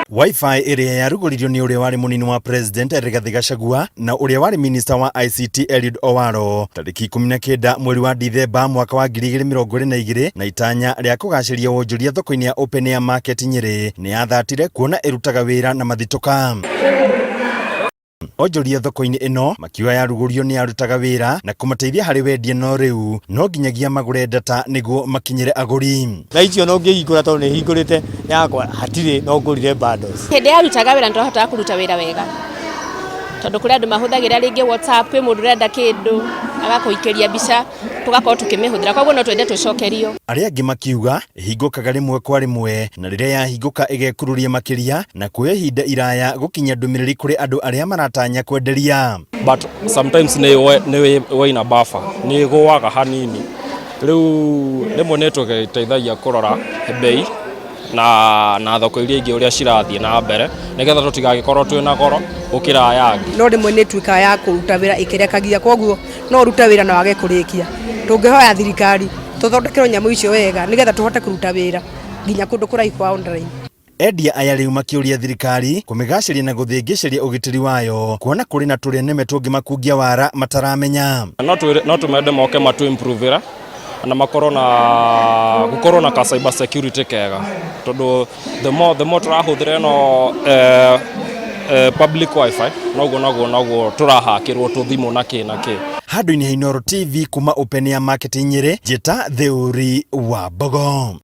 Wi-Fi ĩrĩa yarugũririo nĩ ũrĩa warĩ mũnini wa President Rigathi Gachagua na ũrĩa warĩ Minister wa ICT Eliud Owalo tarĩki 19 mweri wa Dithemba mwaka wa 2022 na itanya rĩa kũgacĩria wonjoria thoko-inĩ ya Open Air Market Nyĩrĩ nĩ yathatire kuona ĩrutaga wĩra na mathitũka. Onjoria thoko-inĩ ĩno makiuga yarugũrio nĩ yarutaga wĩra na kũmateithia harĩ wendia no rĩu no nginyagia magũre data nĩguo makinyĩre agũri. Thaa icio no ngĩhingũra tondũ nĩ hingũrĩte yakwa hatirĩ no ngũrire bundles. Hĩndĩ yarutaga wĩra nĩ twahotaga kũruta wĩra wega tondũ kũrĩ andũ mahũthagĩra rĩngĩ WhatsApp, kwĩ mũndũ ũrenda kĩndũ agakũikĩria mbica tũgakorwo tũkĩmĩhũthĩra, koguo no twende tũcokerio. Arĩa angĩ makiuga ĩhingũkaga rĩmwe kwa rĩmwe na rĩrĩa yahingũka ĩgekururia makĩria na kuoya ihinda iraya gũkinyia ndũmĩrĩri kũrĩ andũ arĩa maratanya kwenderia. But sometimes nĩ nĩ ina buffer, nĩ ĩgũaga hanini. Rĩu rĩmwe nĩ tũgĩteithagia kũrora bei na thoko iria ingĩ ũrĩa cirathiĩ na mbere nĩgetha tũtigagĩkorwo twĩna goro gũkĩra aya angĩ. No rĩmwe nĩ ĩtuĩkaga ya kũruta wĩra ĩkĩrekagia, koguo no ũrute wĩra na wage kũrĩkia. Tũngĩhoya thirikari tũthondekerwo nyamũ icio wega nĩgetha tũhote kũruta wĩra nginya kũndũ kũraihu kwa online. Endia aya rĩu makĩũria thirikari kũmĩgacĩria na gũthĩngĩcĩria ũgitĩri wayo kuona kũrĩ na tũrĩa nĩme tũngĩmakungia wara mataramenya. No tũmende moke matu improve na makorwo na gũkorwo na ka cyber security kega tondũ the more tũrahũthĩra ĩno public wifi noguo tũrahakĩrwo tũthimũ na kĩ na kĩ. Handũ-inĩ ha Inooro TV kuma Open Air Market Nyĩrĩ, njĩta Theuri wa Mbogo.